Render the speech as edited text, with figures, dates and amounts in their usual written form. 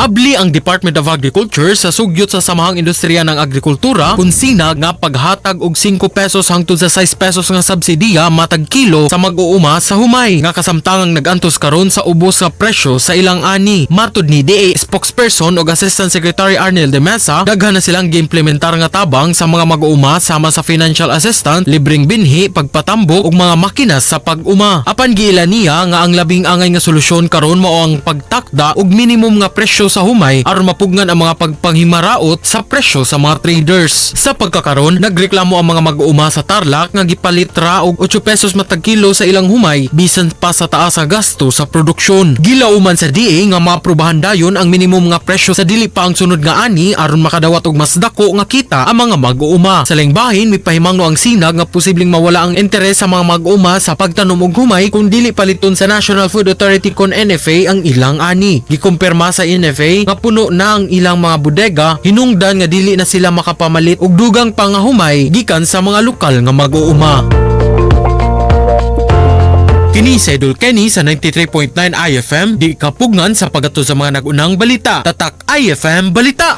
Abli ang Department of Agriculture sa sugyot sa Samahang Industriya ng Agrikultura kung sinag nga paghatag og 5 pesos hangtod sa 6 pesos nga subsidiya matag kilo sa mag-uuma sa humay nga kasamtangang nag-antos karon sa ubos nga presyo sa ilang ani. Matud ni DA spokesperson og Assistant Secretary Arnel de Mesa, daghan na silang giimplementar nga tabang sa mga mag-uuma sama sa financial assistance, libreng binhi, pagpatambok ug mga makina sa pag-uma. Apan giila niya nga ang labing angay nga solusyon karon mao ang pagtakda og minimum nga presyo sa humay aron mapugngan ang mga pagpanghimaraot sa presyo sa mga traders. Sa pagkakaron, nagreklamo ang mga mag-uuma sa Tarlac nga gipalit ra og 8 pesos matag kilo sa ilang humay bisan pa sa taas sa gasto sa produksyon. Gilauman sa DA nga maaprubahan dayon ang minimum nga presyo sa dili pa ang sunod nga ani aron makadawat og mas dako nga kita ang mga mag-uuma. Sa laing bahin, mipahimangno ang sinag nga posibleng mawala ang interes sa mga mag-uuma sa pagtanom og humay kung dili paliton sa National Food Authority kon NFA ang ilang ani. Gikumpirma sa NFA nga puno na ang ilang mga bodega, hinungdan nga dili na sila makapamalit og dugang pa nga humay gikan sa mga lokal nga mag-uuma. Kini si Idol Kenny sa 93.9 IFM, di kapugngan sa paghatod sa mga nag-unang balita. Tatak IFM Balita!